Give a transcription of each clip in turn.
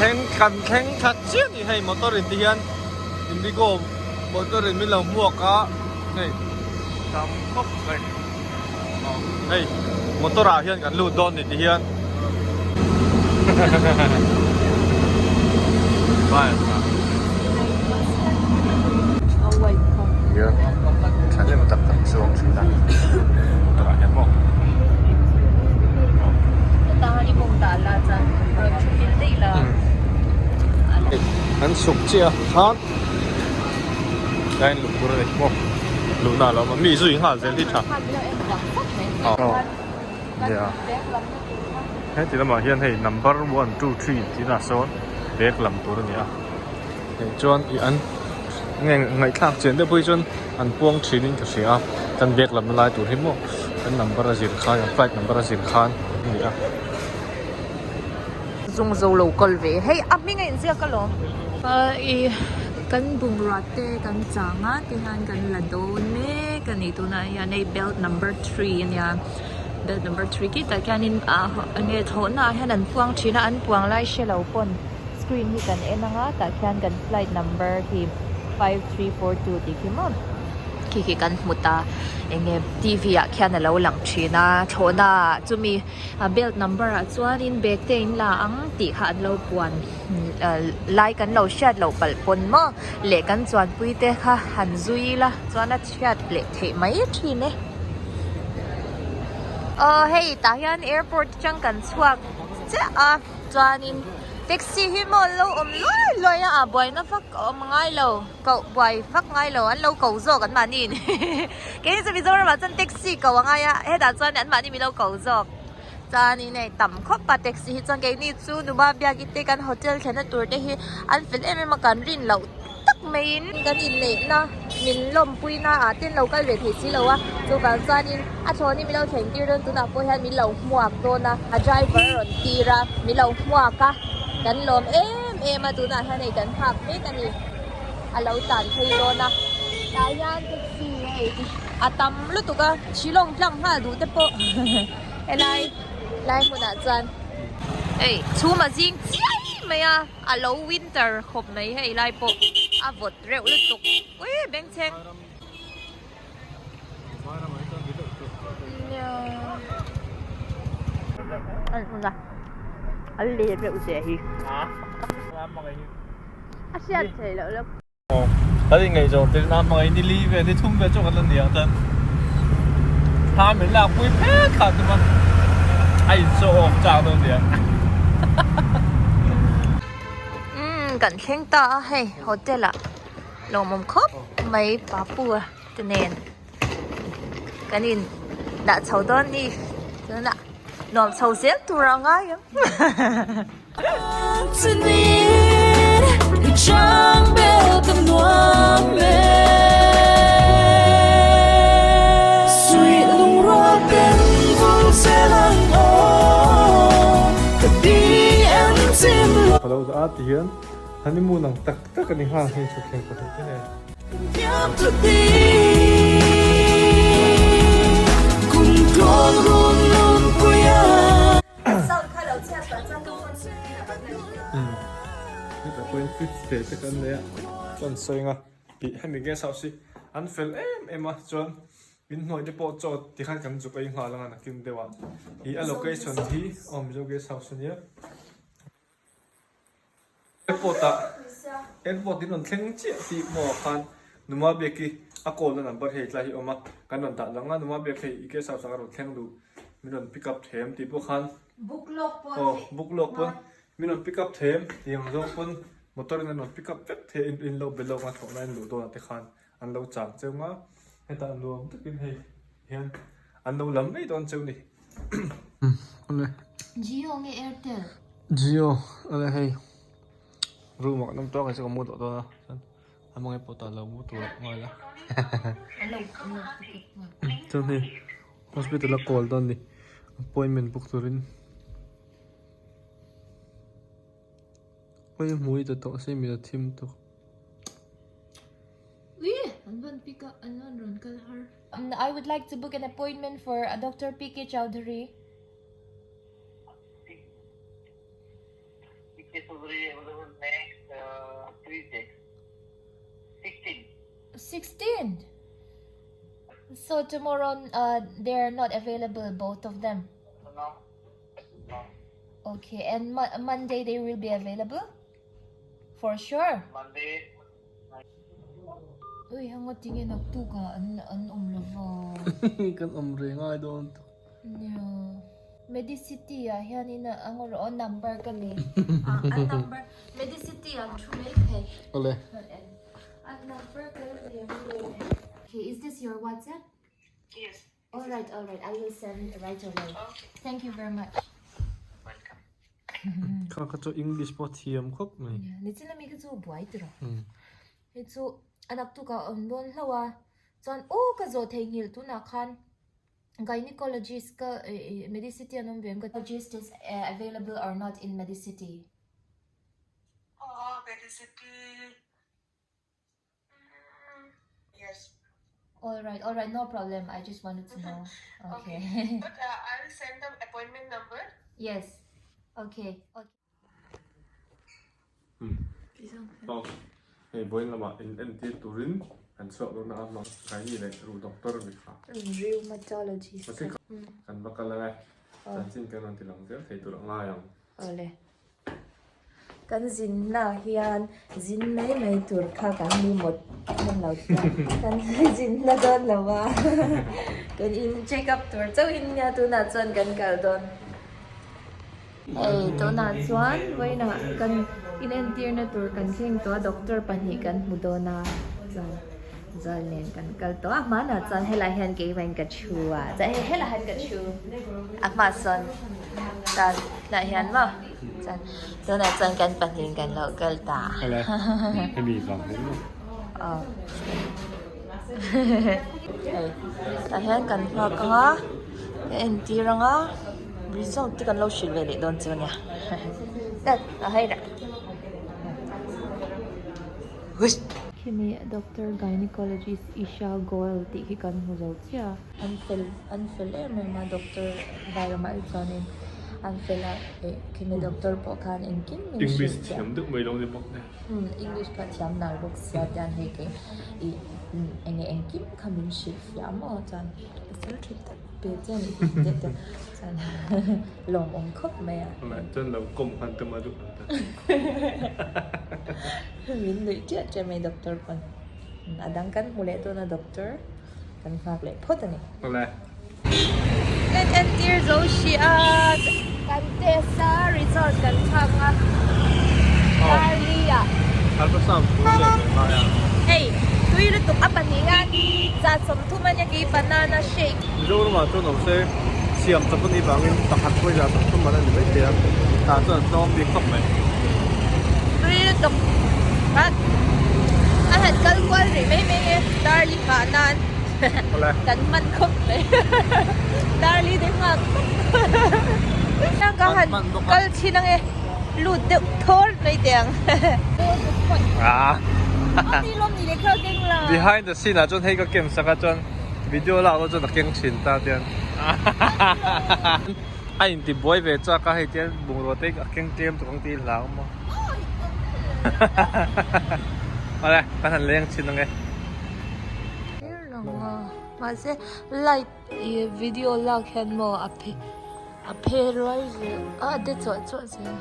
thleng kan thleng thla chiah a ni hei motor in ti hian indigo motor in min lo hmuak a hei tam khawp mai hei motor ah hian kan lut dawn ni ti hian thahnem tak tak chuang thin a motor ah hian maw. An chhuk chiah a khan line luh tur a ni maw luhna a lo awm a mi zui nghal zel hi tha nia heti lamah hian hei number 1 2 3 tih na sawn bag lam tur a ni a hei chuan ih an nge ngaihthlak chian deuh pawh hi chuan an puang thin in ka hria a kan bag lamna lai tur hi maw kan number a zir khan kan flight number a zir khan a ni a. Zung zo lo kal ve hei a hming a inziak alawm. Ih kan bungrua te kan chang a tihian kan la dawn mek a ni tunah hian hei belt number 3 ania belt number 3 khi tah khianin ah enge thlawhna ah hian an puang thin a an puang lai hre lo pawn screen hi kan en anga tah khian kan flight number hi 5342 tih khi maw khi khi kan hmu ta enge T_V ah khian alo lang thin a thlawhna ah chumi a belt number ah chuanin bag te in la ang tih kha an lo puan lai kan lo hriat loh palh pawn maw leh kan chuanpui te kha han zui ila chuan a chhiat leh theih mai thin e. Aw hei tah hian airport atang kan chhuak chiah a chuanin taxi hi maw an lo awm luai luai a ah buaina vak a awm ngai lo koh buai vak ngai lo an lo ko zawk an mahni in keini chu Mizoram ah chuan taxi ko a ngai a hetah chuan an mahni min lo ko zawk chuanin hei tam khawp a taxi hi chuan keini chu Numa biakin te kan hotel thlenna tur te hi an fel em em a kan rin loh tak maiin kan inneihna min lawmpuina ah te an lo kal ve thei si lo a chuvang chuanin a thlawn hi min lo thleng tir dawn tunah pawh hian min lo hmuak dawn a a driver a rawn tir a min lo hmuak a kan lawm em em a tunah hian hei kan nghak mek a ni a lo tlan phei dawn a tah hian taxi hei a tam lutuk a shillong tlang nghal duh te pawh helai lai hmunah chuan hei chhum a zing chiai mai a. A lo winter khawp mai hei lai pawh a vawt reuh lutuk ui bengchheng a let reuh zia hi a hriat theih loh lawk. Kan inngaihzawm tir nan hmangaih ni li vel ni thum vel chu kan la ni ang chuan thla min lak pui phet kha tum a a in show off chak dawn nia. Umm kan thleng ta a hei hotel ah lawmawm khawp mai papu a te nen kan in dah chho dawn ni tunah nuam chho zel tur a ngai ang. Ka lo dah a ti hian honeymoon ang tak tak a ni nghal hei thutthleng pahnih te nen. Hetah pawhin fridge te te kan nei a chuan sawi anga tih hemi guest house hi an fel em em a chuan in hnuai te pawh chaw tikhan kan zuk ei nghal anga nakin deuh ah ih a location hi aw mizo guest house ania airport ah airport in rawn thleng chiah tih maw ah khan Numa Biaki a call na number hei tlai hi a awm a kan rawn dah lang a Numa Biak hei i guest house ah ka rawn thleng duh min rawn pick up them tih pawh khan Book lawk pawh aw book lawk pawn min rawn pick up them tih ang zawng pawn motor in an rawn pick up vek thei a in lo be lawk a thlawhna in luh dawn ah te khan an lo chang cheu nga hetah nuam takin hei hian an lo lam mai dawn cheu ni. Jio nge Airtel? Jio ale hei room ah kan awm tawk ang chu ka mu tawh dawn a chuan a hmangaih pawh tah lo mu tur ah nghal a chuan hei hospital a call dawn ni appointment book turin oi hmui ta tawh se mi la thim tawk. Ui an van pick up an van rawn kal har. I would like to book an appointment for a Doctor PK Chowdhury. be available next Tuesday. 16. 16. So tomorrow uh, they're not available, both of them. No. No. Okay, and Mo- Monday they will be available? For sure. Monday. Ui, hanga tinge naktuk ah an an awm lova. Kan awm reng ai dawn tak. Nia. Medicity ah hianin a ang rawh aw number ka nei. Ah, an number Medicity ah thu mai thei. Awle. An number ka nei ang le. Okay, is this your WhatsApp? Yes. Alright, alright. I will send right away. Okay. Thank you very much. Welcome. Kha kha chu English pawh thiam khawp mai. Nia, nichin ami kha chu buai tiraw. Hei chu a naktuk ah a awm dawn hlauh a, chuan aw ka zawh theihnghilh tunah khan gynecologist ka ih Medicity an awm ve ang ka Gynecologist is available or not in Medicity? Aw Medicity yes. Alright alright no problem I just wanted to know okay. But I will send the appointment number. Yes okay okay. Aw, hei vawiin lamah in entir turin kan chhuak dawn a, amah Kaini leh Ruh Doctor mi kha. Rheumatologist. Mahse kan va kal ang e, chanchin kan rawn ti lang zel thei tur a ngai ang. Awle. Kan zinna hian zin mai mai tur kha kan ni mawt hman lo chuan kan zinna dawn lo a, kan in check up tur chauhin nia tunah chuan kan kal dawn. Hei tunah chuan vawiinah kan inentirna tur kan thleng tawh a doctor pahnih kan hmu dawn a chuan zal nen kan kal tawh a hmanah chuan helai hian keimah in ka thu a chuan hei helai hian ka thu a hma sawn chuan tlaiah hian maw chuan tunah chuan kan pahnih in kan lo kal ta aw hei tah hian kan nghak ang a ka entir ang a. Result te kan lo hrilh ve leh dawn chu ania tat a hei rah hush. Khimi doctor gynecologist Isha Goel tih khi kan hmu zo chiah a. An fel an fel em em a doctor vairamah hi chuanin an fel a eh khimi doctor pawh khan engkim min hrilh English thiam deuh mai lo ni bawk nen. Umm English kha thiam nar bawk sia tian hei kei ih enge engkim kha min hrilh fiah maw chuan pasal tha tak. Pe chian i hmu teh teh chuan lawmawm khawp mai a. Amah chuan lo kawm hman tum a duh ang ta. Min nuih chiah chiah mai doctor pawn. A dang kan hmu leh dawn a doctor kan nghak leh phawt a ni. Awle. Kan entir zo hrih a, kan test a result kan thlak a. Darli ah. Ultrasound tur leh kan ngai a. Hei tui lutuk a pahnih hian 30 ania ki banana shake. Mizoramah chuan awm se siam chak anih vangin pakhat pawisa 30 man a ni mai thei a, tah chuan a tlawm bik khawp mai. Tui lutuk a a han kal kual rih mai mai e Darli nghah nan kan hman khawp mai Darli te nghak khawp ka han kal thin ang e lut deuh thawr mai teh ang. Behind the scene ah chuan hei ka ken sak a chuan video lak loh chuan a keng thin ta tian a inti buai ve chak a hei tian bungrua te a keng tlem tuk ang tih hlau maw awle kan han leng thin ang e. Mahse light ih video lak hian maw a phe a phe ruai zel a a de chuah chuah zel.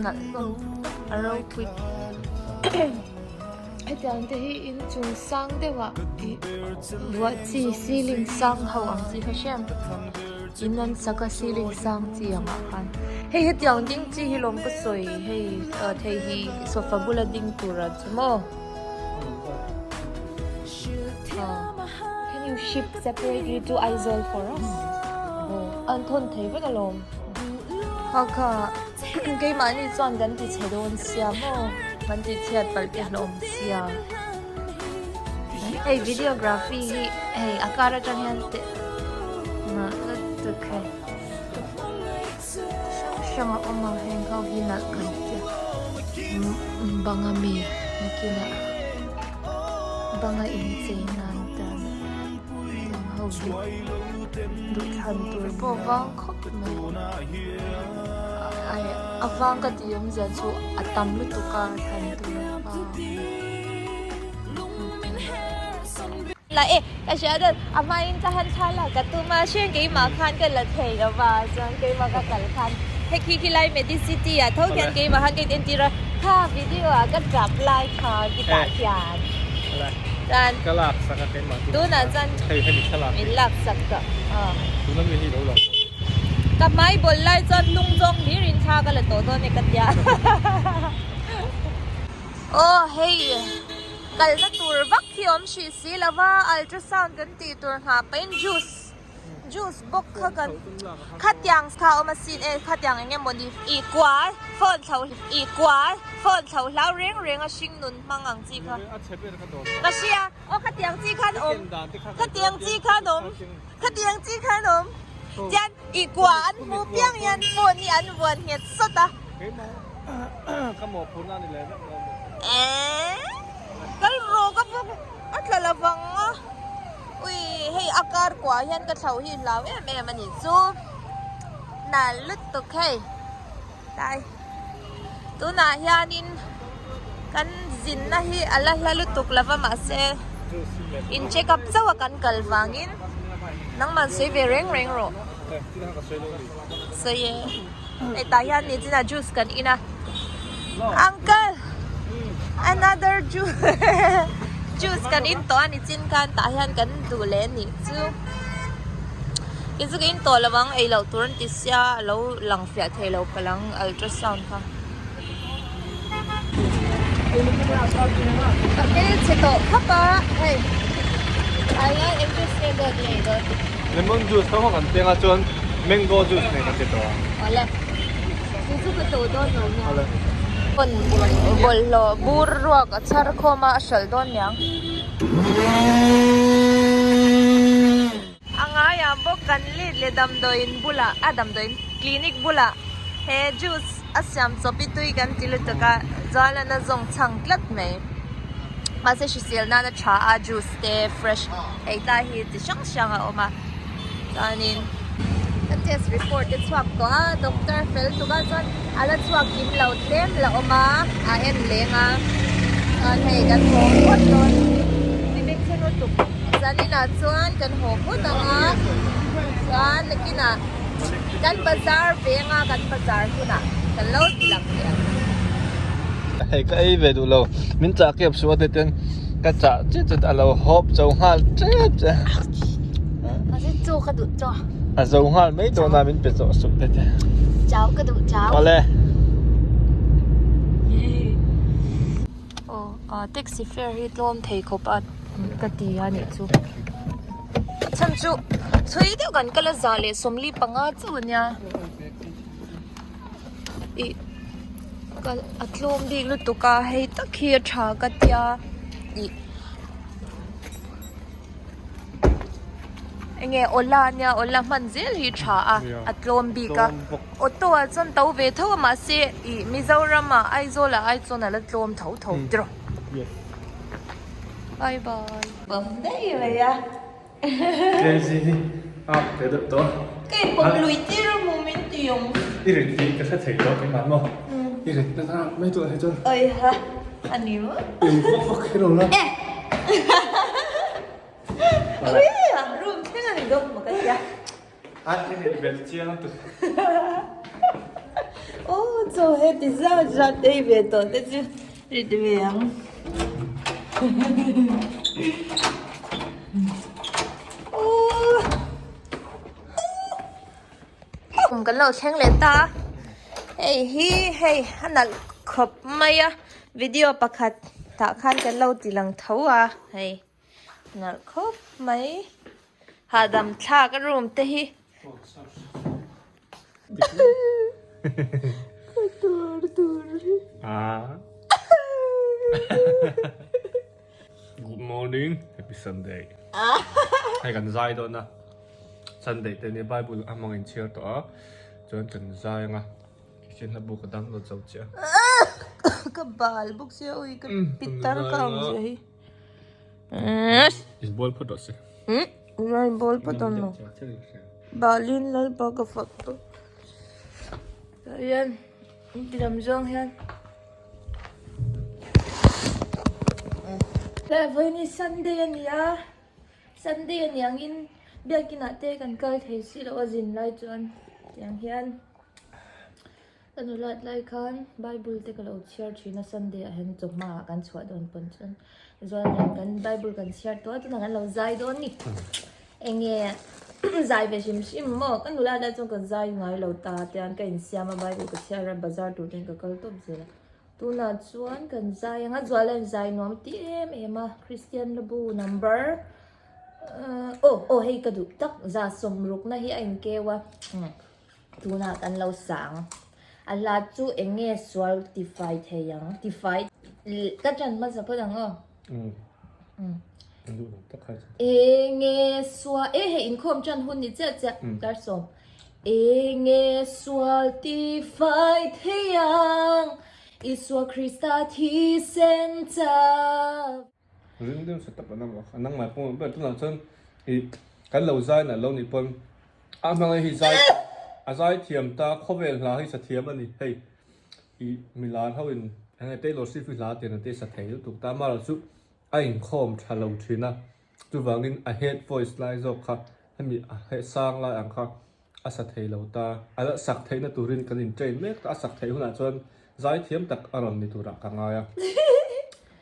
Nalh hlawm a ropui hetiang te hi inchung sang deuh ah ih ruah chi ceiling sang ho ang chi kha hriat in an sak a ceiling sang chi ang ah khan hei hetiang ding chi hi lawm ka sawi hei thei hi sofa bula ding tur ah chu maw. Can you ship separately to Aizawl for us? An thawn thei vek alawm. Kha kha keimahni chuan kan ti chhe dawn sia maw? Kan ti chhiat palh te hlawm sia. Hei videography hi hei a kar atang hian teh nalh lutuk hei. Hrang hrang a awm a heng ho hi nalh kan tia banga mi nakinah banga inchei nan tan tiang ho. ho hi duhthlan tur pawh vang khawp mai ai a vang ka tih awmzia chu a tam lutuk a thlan tur a vang. La e ka hria dan a hmain ka han thla la ka tum a hriat keimah khan ka la thei lo va chuan keimah ka kal khan hei khi khilai medicity ah tho khian keimah khan ka in entir a kha video ah ka tap lai kha kitah khian chuan ka lak sak a keimah chu tunah chuan hei hemi thlalak min lak sak tawh aw tuna mi hi lo lang ka hmai bawl lai chuan hnung zawng hlir in thla ka la tawh dawn e ka tia aw hei kalna tur vak hi awm hrih si lova ultrasound kan tih tur nghah pahin juice juice bawk kha kan khatiang kha a awm asin e khatiang eng emaw ni ih kua phone thlo ih kua phone thlo hlau reng reng a hring nun hmang ang chi kha ka hria aw khatiang chi khan awm khatiang chi khan awm khatiang chi khan awm chuan ih kua an hmu piang hian phone hi an vuan nghet sawt a. Eee kal rawh ka bawk a tla lo vang a ui hei a kar kuah hian ka thlo hi hlau em em a nih chu nal lutuk hei tlai tunah hianin kan zinna hi a la hla lutuk lo va mahse in check up chauh a kan kal vangin nangmah sawi ve reng reng rawh sawi e. Hetah hian nichinah juice kan in a uncle another juice juice kan in tawh a nichin khan tah hian kan duh leh a nih chu kei chu ka in tawh lo ang ei loh tur an ti sia a lo lang fiah thei lo palh ang ultrasound kha. Ka hmelchhe tawh khawp a hei tah hian eng juice nge dawt i ei dawn. Lemon juice tho kha kan teng a chuan mango juice nen kan ti tawh a. Awle chu chu ka to dawn lo nia. Awle. Bawlhhlawh bur ruak a chhar khawm a a hralh dawn niang. A ngaiah bawk kan lit leh damdawiin bulah a damdawiin clinic bulah he juice a siam chawp i tui kan ti lutuk a chuan a zawng chhang tlat mai mahse hrisel nana tha a juice te fresh hei tlai hi chi hrang hrang a awm a chuanin ka test report te chhuak tawh a doctor fel tuk a chuan a la chhuak kim lo tlem la awm a a en leng a chuan hei kan haw phawt dawn zaninah chuan kan haw phawt ang a chuan nakinah kan bazar veng a kan bazar hunah kan lo ti lang leh ang. Hei ka ei ve duh lo min chah kep suh a teten ka chah chiah chiah a lo hawp zo nghal tep che Mahse chaw ka duh chaw a zo nghal mai dawn a min pe zawh suh tete Chau ka duh chau Awle Aw taxi fare hi tlawm thei khawp a ka ti a nih chu chhan chu chhui deuh kan kal a za leh 45 chauh a nia ih kal a tlawm bik lutuk a hei tak hi a tha ka tia ih enge ola ania ola hman zel hi tha a a tlawm bik a auto ah chuan to ve tho a mahse ih Mizoram ah Aizawl ah ai chuan a la tlawm tho tho tiraw bye bye bawm daih mai a. Daisy hi a pe deuh tawh a. Ka inpawm lui tir a mu min ti awm. I rit hi ka hre thei tawh keimah maw? I rit na ta mai tawh hi chuan. Oi ha a ni maw? Eng vak vak hi lo la. Eh! Ui a room thleng a ni dawn maw ka tia. A i rit bel chiang lutuk. Aw chaw he ti zat zat ei ve tawh te chu rit ve ang. Kum kan lo thleng leh ta a hei hi hei a nalh khawp mai a video pakhat tah khan kan lo ti lang tho a hei nalh khawp mai hahdam thlak a room te hi. Good morning, happy Sunday. Hei kan zai dawn a, Sunday te nia Bible a hmang in chhiar tawh a, chuan kan zai anga Kristian hla bu ka download zo chiah a. Ka bal bawk sia ui ka pitar ka ang zia hi. Inbual phawt rawh se. Rai bawl phawt ang maw? Balin Lalpa ka fak tawh. Tah hian ti lam zawng hian Tlai vawiin hi Sunday a ni a, Sunday a ni angin biakin ah te kan kal thei si loh a zin lai chuan tiang hian. Ka nulat lai khan Bible te ka lo chhiar thin a Sunday ah hian chawhma ah kan chhuah dawn pawn chuan chuan hian kan Bible kan chhiar tawh a tunah kan lo zai dawn ni enge zai ve hrim hrim maw ka nulat lai chuan ka zai ngai lo ta tian ka insiam a Bible ka chhiar a bazar tur ten ka kal tawp zel a tunah chuan kan zai ang a zual a inzai nuam ti em em a Christian Labu number aw aw hei ka duh tak za sawmrukna hi a inkeu a. Tunah kan lo sang. A hla chu eng nge sual tifai thei ang? Tifai ka ṭan hmasa phawt ang aw. Eng nge sual e hei inkhawm ṭan hun ni chiah chiah dar sawm. Eng nge sual tifai thei ang? Isua Krista thisen chak. Ring deuh sa tap an awm a, nangmah pawh ber tunah chuan ih kan lo zai nalh lo nih pawn a hmangaih hi zai a zai thiam ta khawvel hla hi sa thiam a ni hei ih milar ho in eng nge Taylor Swift hi hla tian te sa thei lutuk ta amaherawhchu chu a inkhawm tha lo thin a chuvangin a head voice lai zawk kha hemi a sang lai ang kha a sa thei lo ta a la sak theihna turin kan in train mek ta a sak theih hunah chuan zai thiam tak a rawn ni turah ka ngai a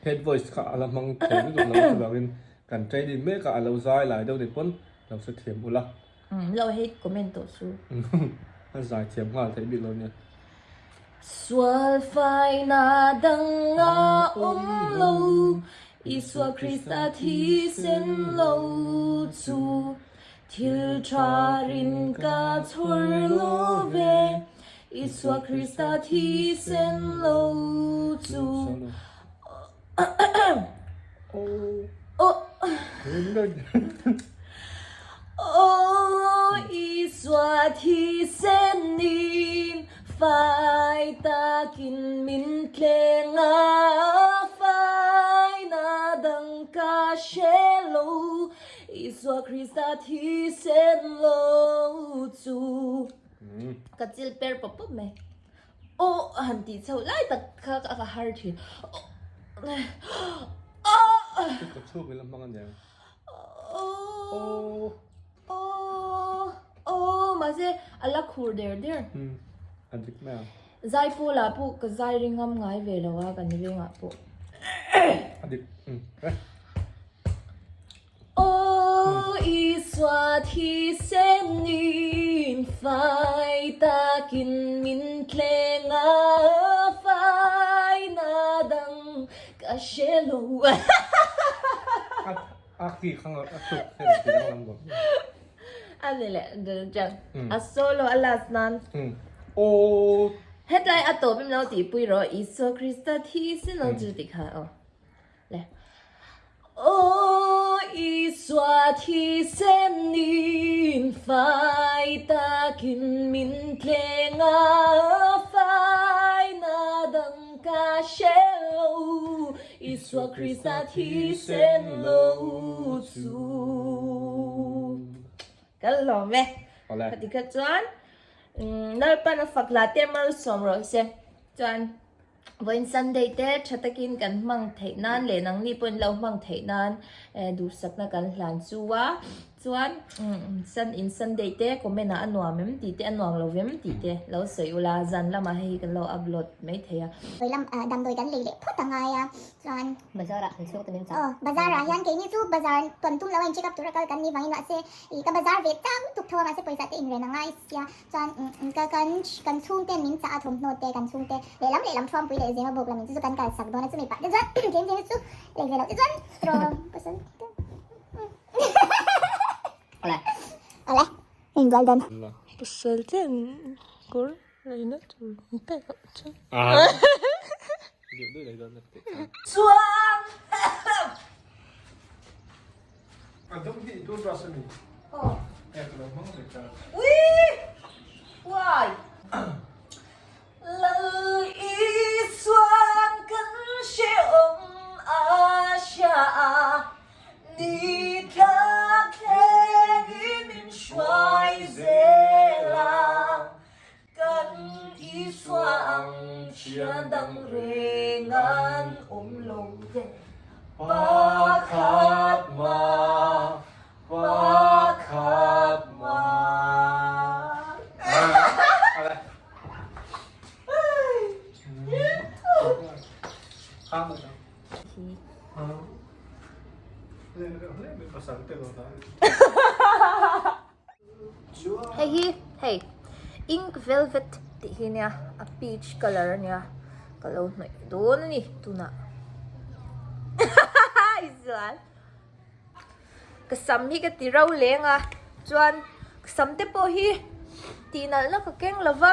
head voice kha a la hmang thei lutuk lo chuvangin kan training mek a a lo zai lai deuh ni pawn lo hre thiam ula. Lo hate comment tawh chu. A zai thiam nghal theih bik lo nia. Sual faina dang a awm lo Isua Krista thisen lo chu. Thil tha rin ka chhawr lo ve, Isua Krista thisen lo chu. Aw Isua thisen in fai takin min tleng a, faina dang ka hre lo. Isua Krista thisen lo chu ka chil per pawp pawp mai. Aw han tih chhoh lai tak kha ka har thin. Aw. Ka chhuk ila hmang aniang. Aw. Aw. Aw mahse a la khur der der. A dik mai ang. Zai pawh lah pawh ka zai ring ngam ngai ve lo a kan vengah pawh. A dik. Aw Isua thisen in fai takin min tleng a, faina dang ka hre lo. A ki khang a tuk hian ti dang lam bawk. A ni leh chang. A solo a last nan. Aw. Hetlai a tawp em lo tihpui rawh Isua Krista thisen lo chu ti kha aw. Le. Aw Isua thisen in fai takin min tleng a, faina dang ka hre lo, Isua Krista thisen lo chu. Ka lawm e. Khati kha chuan Lalpan a fak la te malsawm rawh se. Chuan Vawiin Sunday te tha takin kan hmang theih nan leh nangni pawhin lo hmang theih nan duhsakna kan hlan chu a, chuan sun in Sunday te comment ah a nuam em tih te a nuam lo vem tih te lo sawi ula zan lamah hei hi kan lo upload mai thei a. Vawi lam damdawi kan lei leh phawt a ngai a, chuan. Bazar ah kan chhung te min chah. Aw bazar ah hian keini chu bazar tawn tum lo a in check up tura kal kan ni vangin mahse ih ka bazar ve chak lutuk tho a mahse pawisa te inren a ngai sia. Chuan ka kan kan chhungte min chah a thawmhnaw te kan chhungte lehlam lehlam thuampui leh zinga buk lamin chu chu kan kalsak dawn a chumi pah te chuan keim te chu lei ve loh te chuan straw pasal te Awle awle heng well done. Pasal te an kawr leina tur an pek loh chuan. Chuan A dum hi i toothbrush a ni. Aw. Hei ka lo hmang ve ta. Ui! Why? Lal Isuan kan hrehawm a hria a, ni tla thleng. Pakhat mah pakhat mah Hei hi hei ink velvet tih hi nia a peach colour a nia ka lo hnawih dawn a ni tunah zual ka sam hi ka ti ro leng a chuan sam te pawh hi tih nalh na ka keng lo va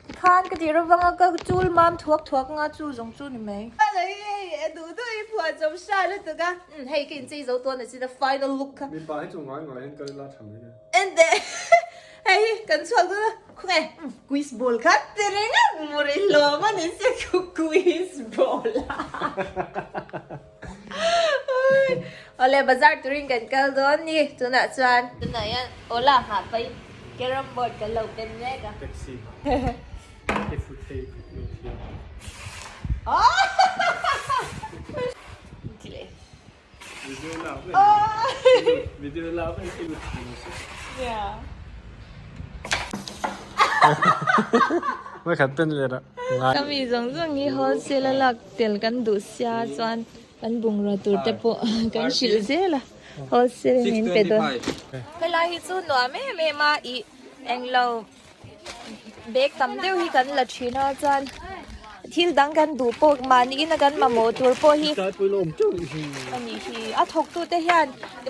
tikhan ka ti ro vang a ka chul mam thuak thuak anga chu zawng chu ni mai. Hei ka inchei zo tawn a chin a final look kha. Mipa hi chu ngai ngai hian kal ila tha mai e. Ente hei hi kan chhuak dawn a khawnge quiz ball kha ti reng a muri hlawm a ni se khu quiz ball a. Awle bazar turin kan kal dawn ni tunah chuan. Tunah hian Ola nghah pahin carrom board kan lo pen mek a. Taxi i fu thei khawp mai thiam. Ka mi zawng zawng hi wholesale a lak tel kan duh sia chuan kan bungraw tur te pawh kan hrilh zel a wholesale in min pe dawn. Helai hi chu nuam em em a ih englo. Bag tam deuh hi kan la thin a chuan thil dang kan duh pawh mahni ina kan mamawh tur pawh hi a nih hi a thawk tu te hian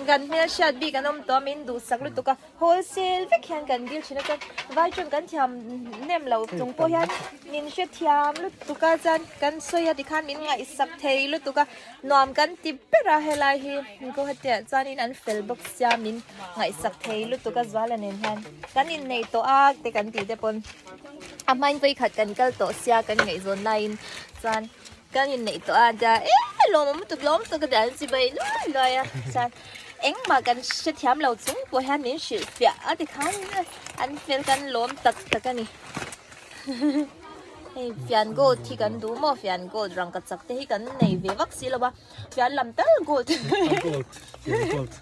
kan hmelhriat bik an awm tawh a min duhsak lutuk a wholesale vek hian kan dil thin a chuan vai chuan kan thiam nem lo chung pawh hian min hrethiam lutuk a chuan kan sawi a tikhan min ngaihsak thei lutuk a nuam kan ti ber a helai hi Guwahati ah chuanin an fel bawk sia min ngaihsak thei lutuk a zuala nen hian. Kan inneih tawh a te kan tih te pawn a hmain vawikhat kan kal tawh sia kan ngaihzawn laiin chuan kan inneih tawh a tia e lawmawm lutuk lawm lutuk ka ti an chibai luai luai a chuan engmah kan hrethiam lo chung pawh hian min hrilh fiah a tikhan an fel kan lawm tak tak a ni hei fian gold hi kan duh maw fian gold rangkachak te hi kan nei ve vak si lo va. Fian lam tal gold. Gold. Fian gold.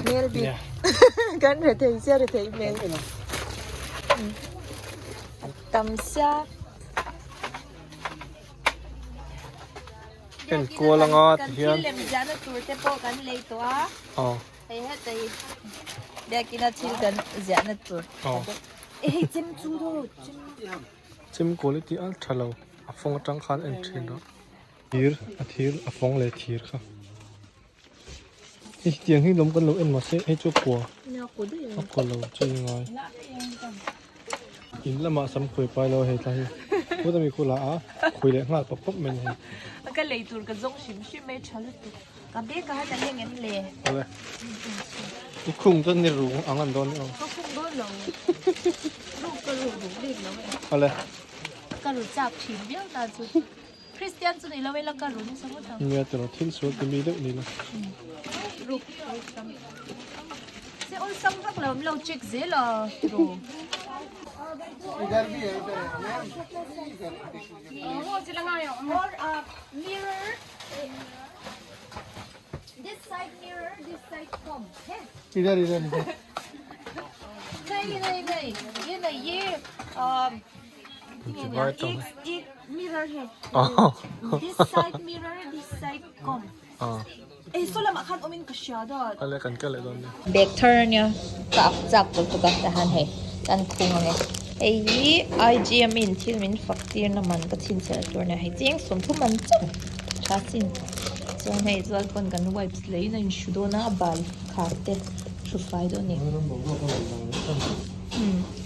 Hmel bik. Kan re thei sia re thei hmel. Tam sia. En kual anga ti hian. Kan thil lem ziahna tur te pawh kan lei tawh a. Aw. Hei heta hi biakina thil kan ziahna tur. Aw. E hei chem chu do chem. Chem quality a tha lo. A fawng atang khan en thin rawh. Thir a thir a fawng leh thir kha hei tiang hi lawm kan lo en mahse hei chu kua a kua lo chu i ngai in lamah sam khuai pai lo hei thla hi put ami khu la a khui leh nghal pawp pawp mai a ni hei ka lei tur ka zawng hrim hrim mai tha lutuk ka bag ah hian a leng em le awle i khung chuan ni rung ang an dawn aw ka khung dawn lo ruk ka ruk duh bik lo e awle ka ru chak thin viau ta chu. Christian chu ni lo ila ka run sa ngawt ang. Nia tilo thil sual ti mi deuh ni la. Ruk ruk tam. Se ol sam vak lo lo check zel a tiro. Or mirror this side mirror this side comb. Idhar idhar idhar. Nahi nahi nahi ye nahi ye Bag thar ania ka ak chak tawh tuk a tahan hei kan khung ang e hei hi IG a mi in thil min fak tir na man ka chhinchhiah tur ania hei cheng sawmthum man chauh tha sin chuan hei chuan pawn kan wipes lei in a inhru dawn a a bal khar te hru fai dawn a ni.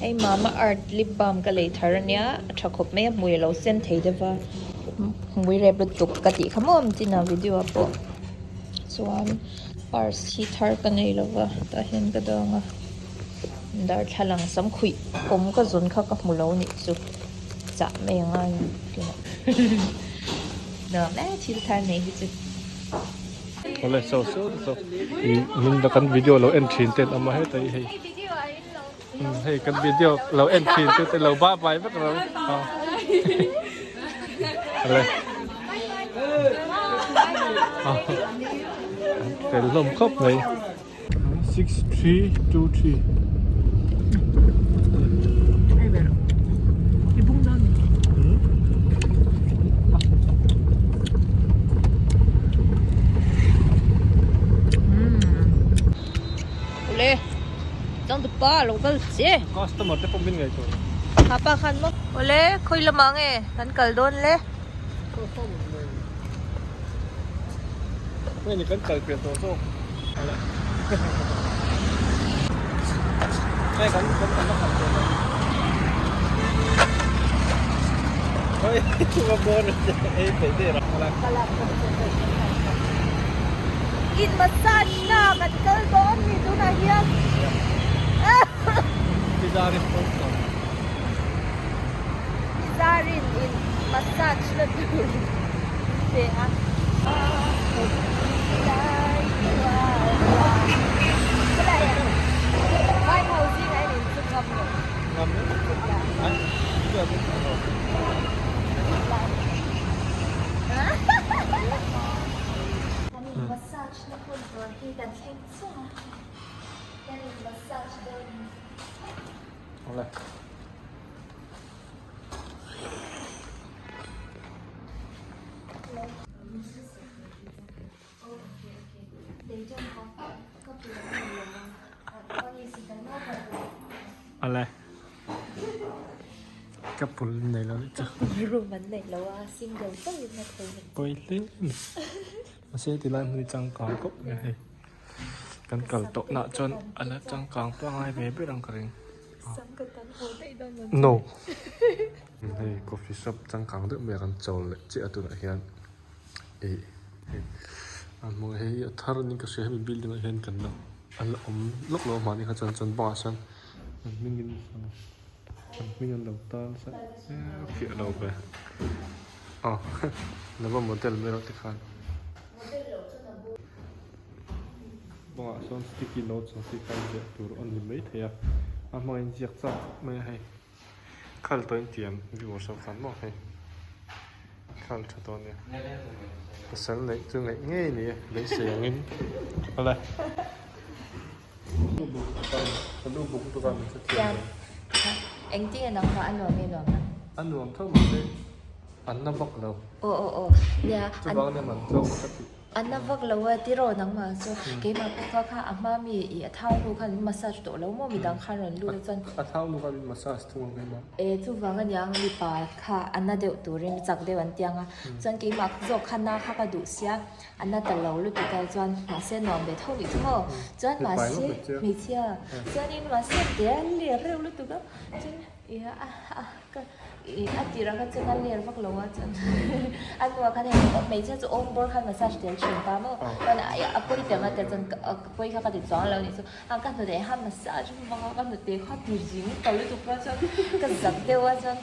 Hei mama art lip balm ka lei thar ania a tha khawp mai a hmui a lo sen thei deuh va hmui rep lutuk ka tih kha maw tina video ah pawh chuan purse hi thar ka nei lo va tah hian ka dang a darthlalang sam khuih awm ka zawn kha ka hmu lo nih chu chah mai a ngai ang tunah nuam e thil thar nei hi chu. Awle so so so min la kan video lo en thin ten awm a heta hi hei hei kan video lo en thin te te lo ba bai vek ro awle. Fel hlawm khawp mai. 6323. Ule chang tu pa lo kal che. Customer te pawh min ngaih tur. Ha pa khan maw. Ule khawi lamah nge kan kal dawn le. Nge ni kan kal pian tawh zawk. Nge kan kan kan kal pian tawh. Hoi, ma bon ei thei der a. In massage na kan kal dawn ni tunah hian. Pizza sponsor. Zarin in massage na tur pe a. Vai ho zingah hian in chu ngam lo. Ngam lo. Massage na hun tur hi kan thleng chiah a. Kan in massage dawn. Awle. Awle. Ka pul nei lo nih chu. Room an nei lo a, single chauhin a thei ni. Pawi hle a ni. Mahse tilai hmun hi changkang khawp mai a hei. Kan kal tawh nah chuan a la changkang pangngai ve ber ang ka ring. No. Hei coffee shop changkang deuh mai a kan chawl leh chiah a tunah hian ih hei a hmuh hei a thar niin ka hria hemi building ah hian kan la a la awm lawk lo a mahni kha chuan chuan bangah sawn an hmingin an hming an lo tan sa e fiah lo ve aw lova model mai erawh tikhan. Bangah sawn sticky notes ang chi kha ziah tur a ni maithei a, a hmangin ziak chak khawp mai a hei khal tawh in tiam viewers ho khan maw hei khal tha tawh a nia pasal neih chu ngaih ngei a ni e beisei angin awle Engtin nge nangmah a nuam nge nuam ang? A nuam tho mahse an na vak lo. Aw aw aw nia. Chuvang nia man tlawm ka ti. An na vak lo a tiraw nangmah chu keimah pawh kha kha a hma mi i a thau hnu khan min massage tawh lo maw midang khan rawn lut a chuan. A thau hnu khan min massage thung ang keimah. E chuvang aniang mipa kha a na deuh turin chak deuh an tiang a chuan keimah zawk kha na kha ka duh sia a na ta lo lutuk a chuan mahse nuam ve tho nih chu maw chuan mahse hmeichhia chuanin mahse te a ler reuh lutuk a chuan ih a a ka ih a tirah kha chuan a ler vak lo a chuan a hnuah khan hei hmeichhia chu awm bawr khan massage tel thin ta maw chuan a pawi ta anga chuan ka pawi kha ka ti chuang lo nih chu a ka hnute kha massage vang a ka hnute kha ti zing ta lutuk a chuan ka zak deuh a chuan.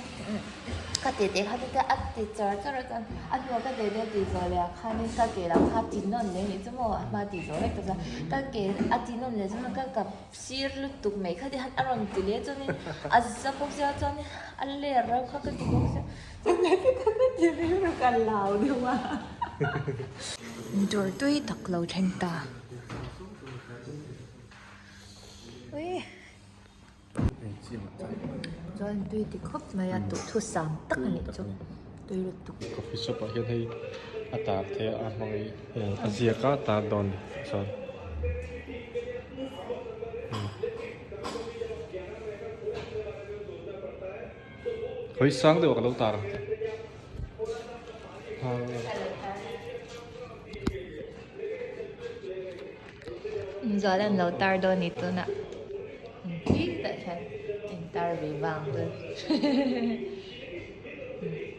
Ka teh teh kha chu a ti char char a chuan a hnuah ka teh teh tih zawh leh ah khanin ka ke lam kha a ti nawn leh anih chu maw a hma tih zawh vek tawh chuan ka ke a ti nawn leh chuan ka kap sir lutuk mai kha ti khan a rawn ti leh chuanin a za bawk sia chuanin a ler reuh kha ka ti bawk sia chulai te kha ka ti rilru ka lau deuh a. Dawr tui tak lo thleng ta. Ui. Chuan tui ti khawp mai a duhthusam tak a nih chu tui lutuk. Coffee shop ah hian hei a tar thei a a hmang hi a ziak a tar dawn a ni chuan hawi sang deuh ah ka lo tar ang che. Zual an lo tar dawn ni tunah tih hian in tar ve vang dawn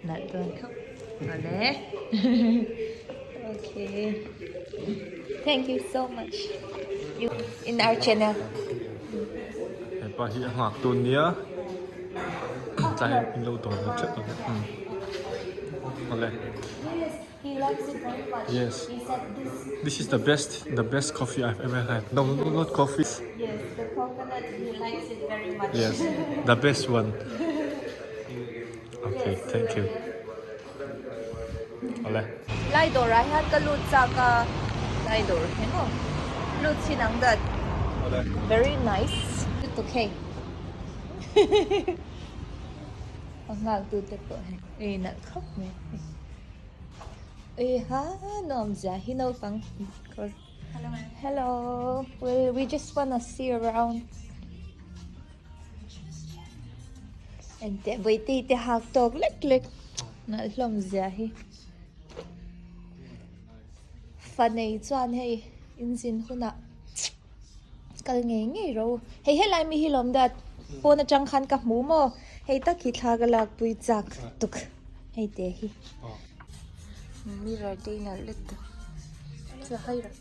nalh dawn khawp awle okay thank you so much you in our channel hepa hi a nghak tun nia tlai in lo dawr ve teuh ang awle. He likes it very much. Yes. He said this. This is the best, the best coffee I've ever had. No, no, not coffee. Yes, the coconut. He likes it very much. Yes, the best one. Okay, thank you. Awle. Lai dawrah hian ka lut chak a, lai dawr hi maw lut chin ang dat. Awle. Very nice lutuk hei. A nghak tu te pawh hei ei nalh khawp mai hei. Ei ha nuam zia hi naupang kawr. Hello well we just wanna see around. Enteh Bawihtei te hak tawk lek lek nalh hlawm zia hi. Fa nei chuan hei inzin hunah kal ngei ngei ro. Hei helai mi hi lawm dat pawn atang khan ka hmu maw hei tak hi thla ka lak pui chak tuk hei te hi. Mirror te hi nalh lutuk. Chu a hawi rawh.